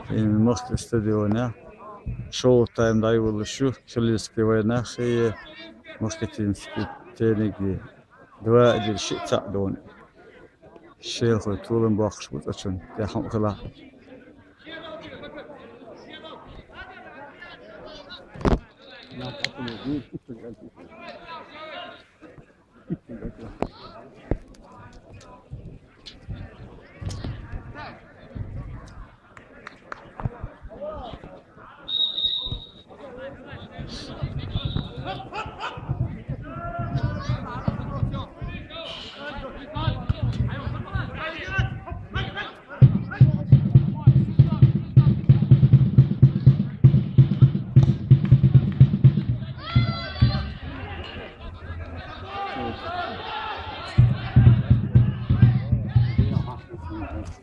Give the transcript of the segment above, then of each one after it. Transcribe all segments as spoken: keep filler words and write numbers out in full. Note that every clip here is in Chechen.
Э, Мохк стадионе шолгӀа тайм дӀайолалуш ю Шалийская войнахи Мохкитинский тенигеи, два один, шиъ цхьаъ долаш. Шелхой толам боккхуш бу цӀа чун, тӀехьа хӀама хилахь.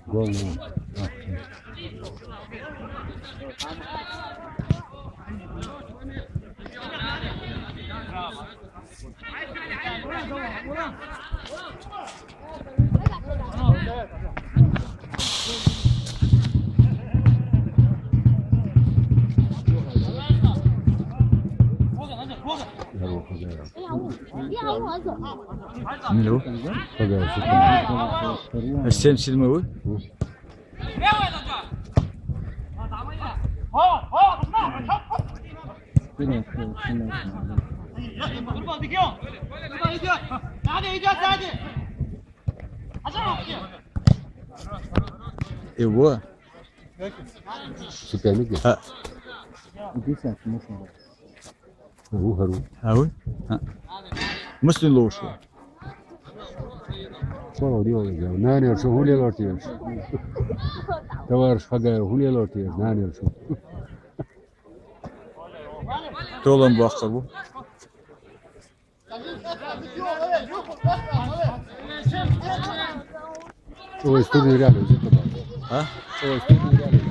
Гол. Милу? Семьдесят седьмой. Его? Соперник? А. ХӀу хӀара ву. ХӀара ву? А. Муслим лошу. Хо, дио, дио. Нанел шу хуле лортиеш. Товарищ Хагаев хуле лортиеш, нанел шу. Толам боккхур бу. Ой, студия реально, здесь туда. А? Ой, студия реально.